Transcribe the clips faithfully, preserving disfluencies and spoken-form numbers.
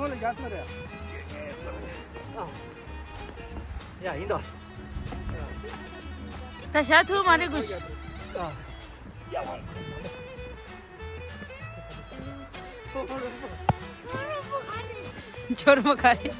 ཁོང་ལ་ཡར་སོང་རེད། ཡ་ཡིན་ད། ད་ཞག་ཐུག་མ་རེད་གོ། འཆོར་མོ་ག་རེ།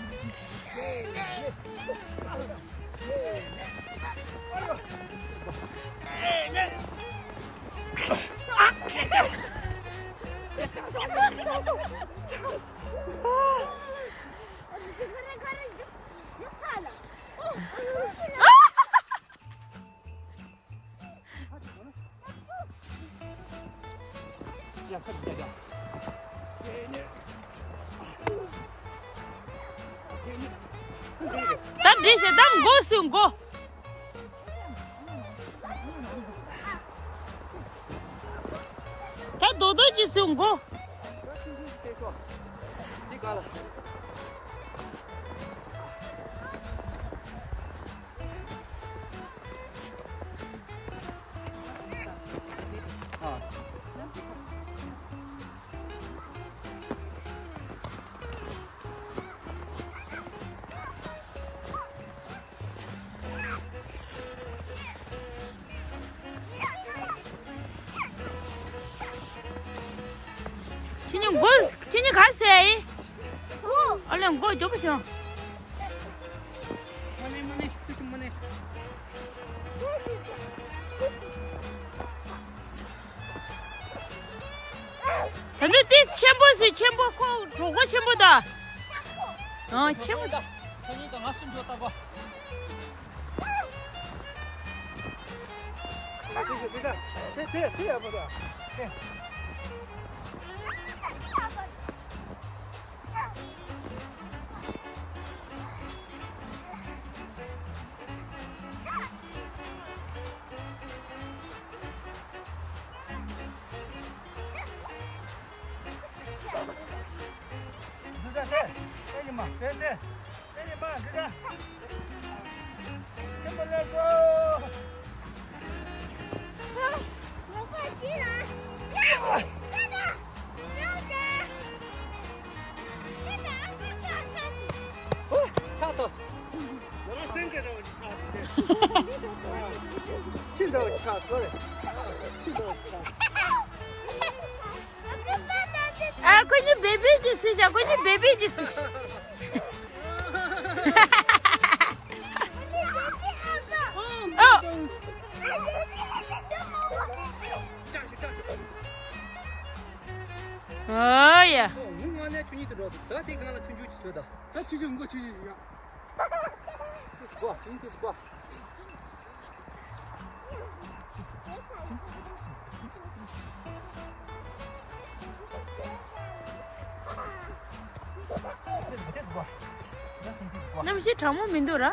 ད་འགྲིག་ཤག་ད་མགོ་སུ་མགོ། ད་རྡོག་རྡོག་ཅིག་སུ་མགོ། ཁྱེད་གཉིས་མགོ། ཁྱེད་གཉིས་ག་རེ་ཟེར་ཡིན། ཨ་ལས་མགོ་མགྱོགས་པོ་བྱུང་། ད་ནི་ཏིས་ཆེན་པོ་ཟེར། ཆེན་པོ་ཁོ་གྲོད་ཁོག་ཆེན་པོ་ད། ཨ་ཆེན་པོ་ཟེར། ཁྱེད་གཉིས་ཀྱིས་ང་སུ་འགྲོ་ལྟ་གོ། དེ་དེ་སུ་ཡག་པོ་ད། ཕྱག་ཐོགས། ང་སེང་གེ་འདྲ་བ་ཅིག་ཆགས་སོང་སྟེ། ཁྱི་འདྲ་བ་ཅིག་ཆགས་སོང་རེད། ཁྱི་འདྲ་བ་ཅིག་ཆགས། ཨ་ཁོ་གཉིས་བེ་བི་ཅིག་སུ་བཞག་ཁོ་གཉིས་བེ་བི་ཅིག་སུ། ཨོ། ཨོ་ཡ། ངུ་ང་ལས་ཆུ་ཉིད་དུ་འགྲོ་འདུག་ད་དེ་གང་ལ་མཐུན་འཇུག་ཅིག་བཟོས་ད། ད་ཆུ་ཆུ་མགོ་ཆུ་ཆུ་ཡ། ཏིས་གོ་ཨིན་ཏིས་གོ་གནམ་གཤིས་གྲང་མོ་མི་འདུག་ར།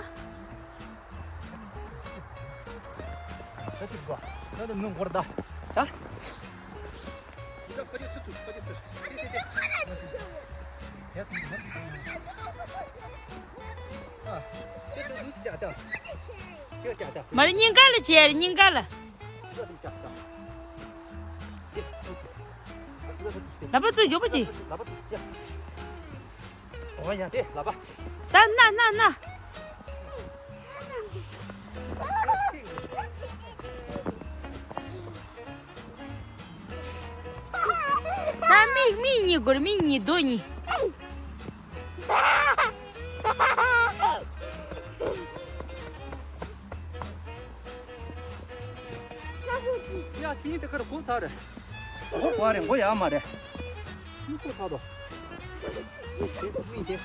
ད་ཏིས་གོ་ད་ད་མི་འགོར་ད་ད། མ་རེད་སྙིང་ག་ལ་བྱས་རེད་སྙིང་ག་ལ། ལ་པ་ཚུར་མགྱོགས་པོ་གྱིས། ད་ན་ན་ན། ད་མིག་མིག་གཉིས་སྒོར་མིག་གཉིས་རྡོ་གཉིས། ཡ་ཁྱོད་གཉིས་དེ་ཁར་གོ་ཚར་རེད། གོ་བ་རེད་མགོ་ཡག་མ་རེད། མིག་གོ་ཚར་དོ། མིག་དེ་མིག་དེ།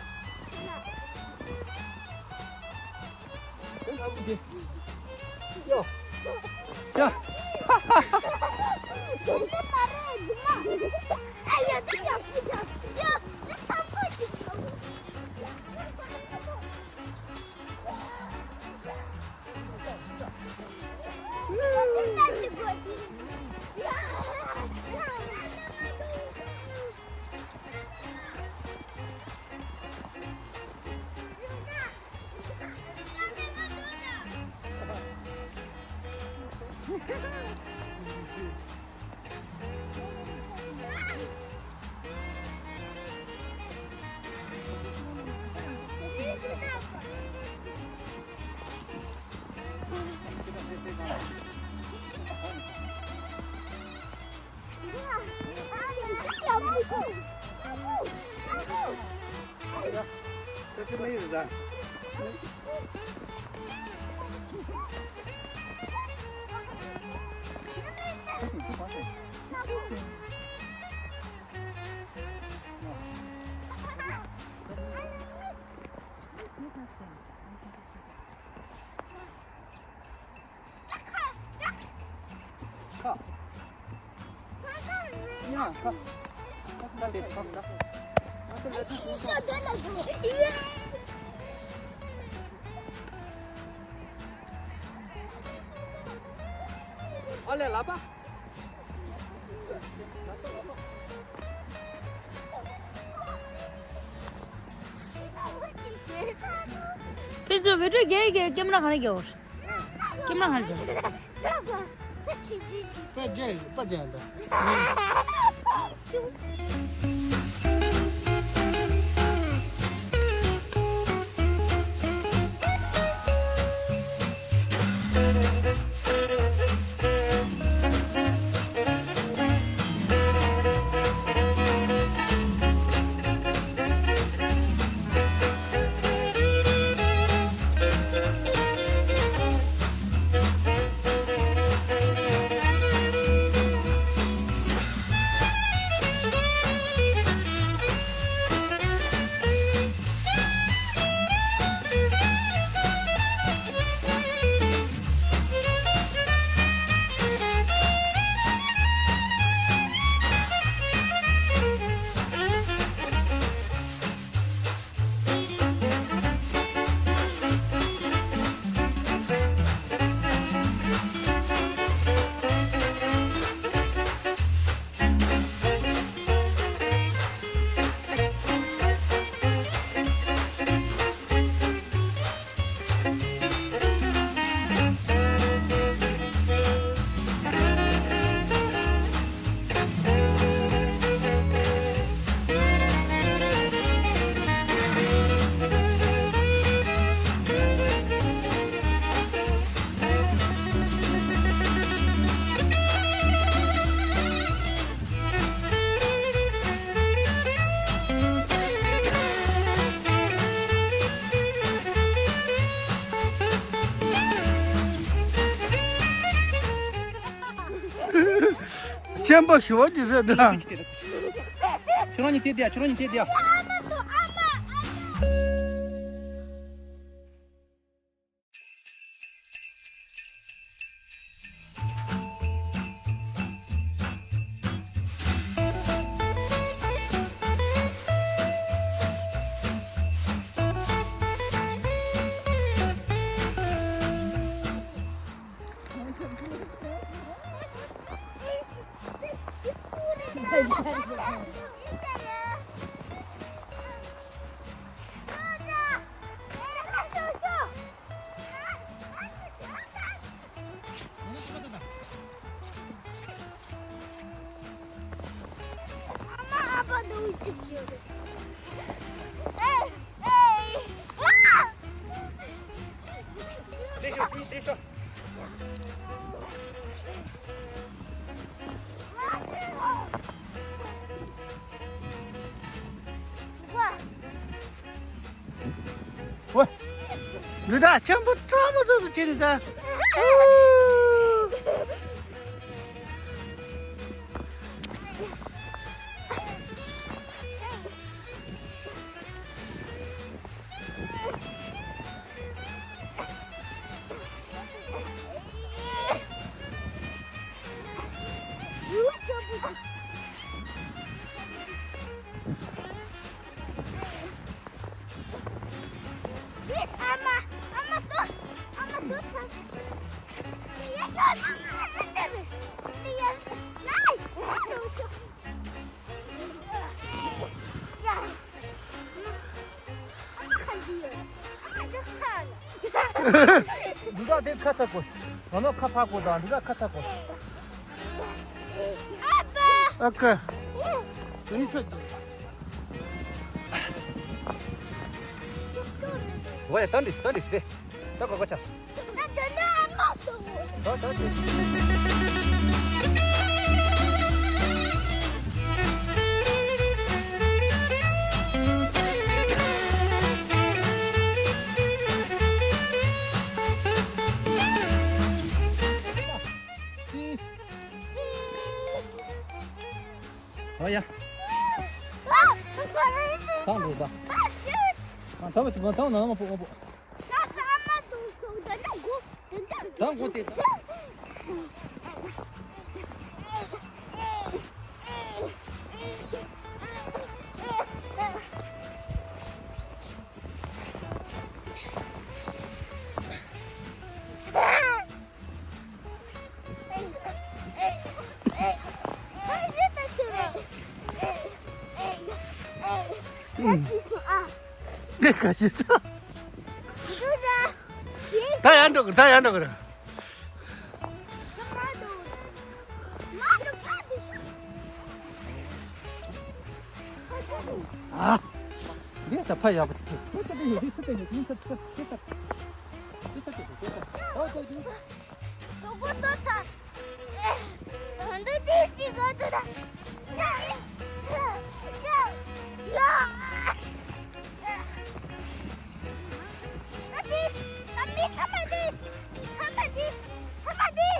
ཨ་ལས་ལགས་པ། ཕན་ཚུན་བི་ཌིའོ་རྒྱག་གི་ཀེམ་ར་ག་ནས་རྒྱག་འོར། ཀེམ་ར་ག་ནས་རྒྱག་འོར། པ་རྒྱག་པ་རྒྱག་ད། ཆེན་པོ་ཞུ་བ་ཅི་ཟེར་འདུག་ཁྱོད་རང་གཉིས་དེ་བསྡད་ཡ། ཁྱོད་རང་གཉིས་དེ་བསྡད་ཡ། ཝེ། འདི་དག་ཆེན་པོ་ཁྲ་མོ་ཚོ་ཚོ་བྱེད་ནི་ད། འདི་ག་དེ་ཁ་ཚ་གོ། ང་ནོ་ཁ་ཕ་གོ་དང་འདི་ག་ཁ་ཚ་གོ། ཨ་ཁ། དེ་ནི་ཆོད་ཀྱི། ཝེ། ད་འདི་ད་འདི་སེ། ད་གོ་གོ་ཆ། ཨོ་ཡ། ཐང་རེད་ད། ཨ་ཐང་བ་ཐང་ནང་མ་པོ་མ་པོ། ད་མགོ་དེ་ད། ག་ཞིག་ད། ད་ཡར་འགྲོ་གི་ད་ཡར་འགྲོ་གི་ར། ཨ། འདི་ད་ཕ་ཡག་པོ་ཅིག་ཐུག་འདི་ཚ་དེ་ཡོད་འདི་ཚ་དེ་ཡོད་འདི་ཚ་འདི་ཚ་འདི་ཚ་འདི་ཚ་དེ་འདི་ཚ། ཨོ་ཏོ་འདི་ཚ། དོ་གོ་སོ་ཚ། འདི་འདི་ཅི་ག་དུ་ད། ཡ་ཡ་ཡ། ད་འདི་ད་མི་ཚ་མ་འདི་ཚ་མ་འདི་ཚ་མ་འདི་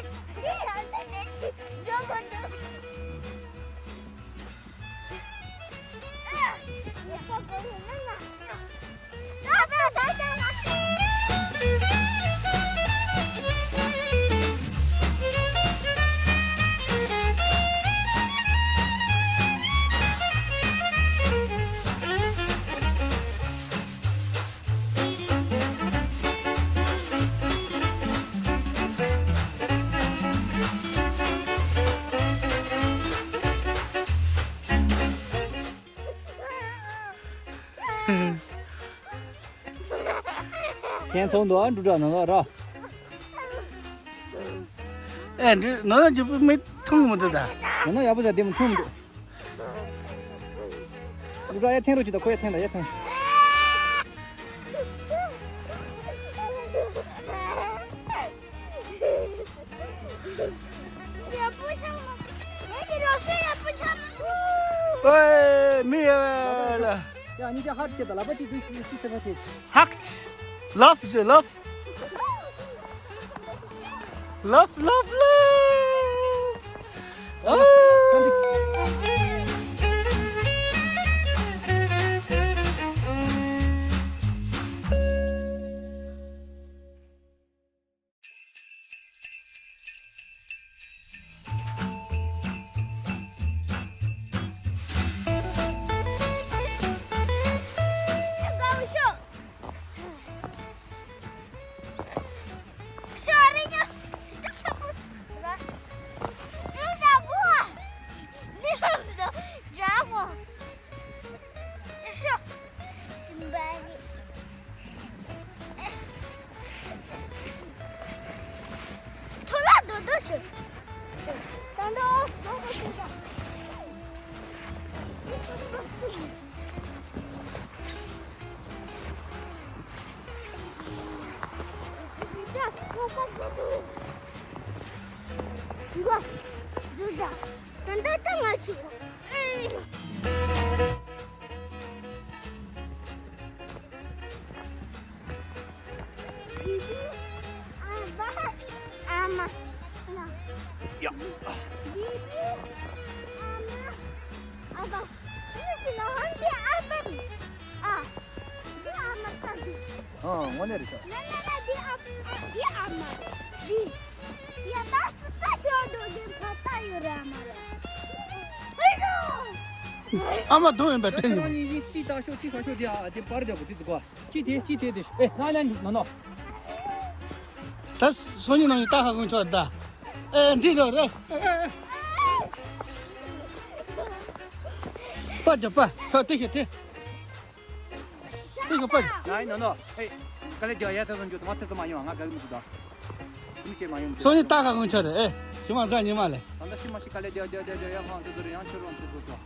འདི་ཡ་འདི་འདི་ཅི་འཇོག་གོ་འདི། ཁྱེད་ཚོ་འདུག་ཨ་འབྲུག་སྒྲ་ནང་ལ་ར། ཨེ་འདི་ནང་ལ་འཇུ་པི་མི་ཐུང་མི་འདུག་ད། ནང་ལ་ཡག་པོ་ཟ་དེ་མི་ཐུང་མི་འདུག་འབྲུག་སྒྲ་ཡ་འཐེན་རོགས་བྱེད་ད་ཁོ་ཡ་འཐེན་ད་ཡ་འཐེན། ཨོའེ། མི་ཡ་ལ། ཡ་ནི་ཅ་ཧར་ཅེ་ད་ལ་པ་ཅི་དུ་སི་སི་སེ་པ་ཅི། ཧག་ལབ་ཅེ་ལབ། ལབ་ལབ་ལབ། ཨོ། ཨ། དངོས་གནས་རེད་ཤག་ཨ་མ་སྡུག་ཡིན་པ་དེ་ཉོ། ཁྱེད་རང་གཉིས་ཀྱིས་ཅི་ལྟ་ཤོག་ཅི་ག་ཤོག་དེ་ཨ་དེ་པར་རྒྱག་གོ་དེ་ཚོ་གོ། ཅི་དེ་ཅི་དེ་དེ་ཨེ་ན་ན་ནོ་ནོ། ད་སོ་ཉི་ནང་ཡི་ཏ་ཧ་གོང་ཆོག་ད། ཨེ་འདི་རོ་རེ། པ་ཇ་པ་ཁ་ཏི་ཤ་ཏི། ཏི་ཤ་པ་ཇ། ནའི་ནོ་ནོ། ཨེ། དཀའ་ལས་རྒྱག་ཡ་ཐ་སོང་རྒྱུ་དུ་མ་ཐེ་ཚོ་མ་ཡོང་ང་དགའ་གི་མི་འདུག་ད། མི་ཤེས་མ་ཡོང་། སོ་ཉི་ཏ་ཧ་གོང་ཆོག་རེ་ཨེ། ཞི་མ་ཟ་ཉི་མ་ལེ། ད་ལྟ་ཤི་མ་ཤི་དཀའ་ལས་རྒྱག་རྒྱག་རྒྱག་རྒྱག་ཡ་ཧང་ཏི་ཏི་རེ་ཡང་ཆུ་རོང་ཏི་ཏི་ཏོ།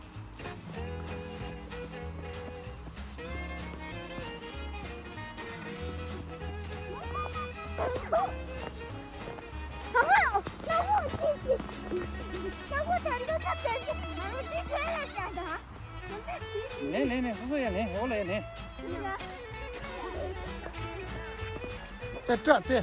ལེན་ལེན་ལེན། སོ་སོ་ཡ་ལེན། འོ་ལ་ཡ་ལེན། ད་སྐྲ་དེ།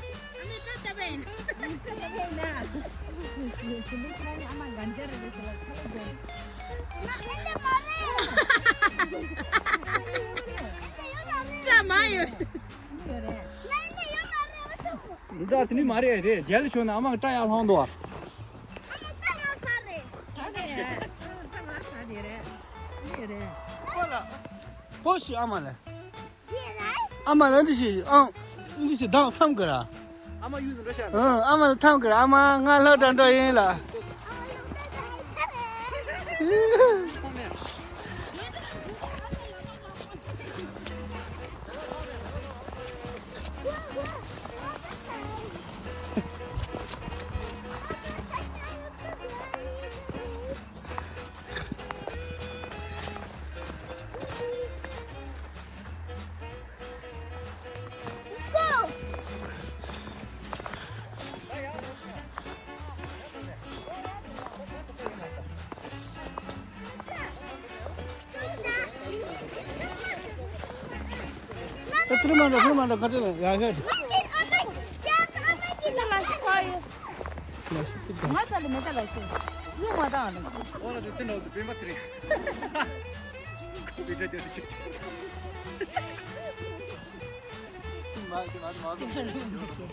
སྐྲ་མ་ཡོད། འདྲ་དེ་ནི་མ་རེད་རེད། རྒྱལ་ལ་ཆོག་ན་ཨ་མ་གི་སྐྲ་ཡར་ལྷོང་འདུག་ཨ། ཨོ་ལ། ཨོ་ཤི་ཨ་མ་ལ། ཨ་མ་ལ་འདི་ཞིག་ཨང་། འདི་ཞིག་དང་འཚམ་གི་ར། ཨ་མ་ཡུལ་དུ་འགྲོ་ཤག་ཨང་། ཨ་མ་ལ་འཚམ་གི་ར། ཨ་མ་ང་ལྷ་འདྲ་འདྲ་ཡིན་ལ། ཨ་མ་ལ་འཚམ་གི་ར། ཁྱོད་མ་འགྲོ། ཁྱོད་མ་འགྲོ། ཁ་ཏོན་ཡ་ཧེ། ང་ཚ་ལ་མེ་ཏ་ལ་ཤི། ཡོད་མ་དང་ལ། འོ་ལ་དེ་ཏི་ནོ་དེ་པེ་མ་ཚི་རེད། ཁོ་བི་ད་དེ་ཤི། མ་དེ་མ་དེ་མ་ཚོ།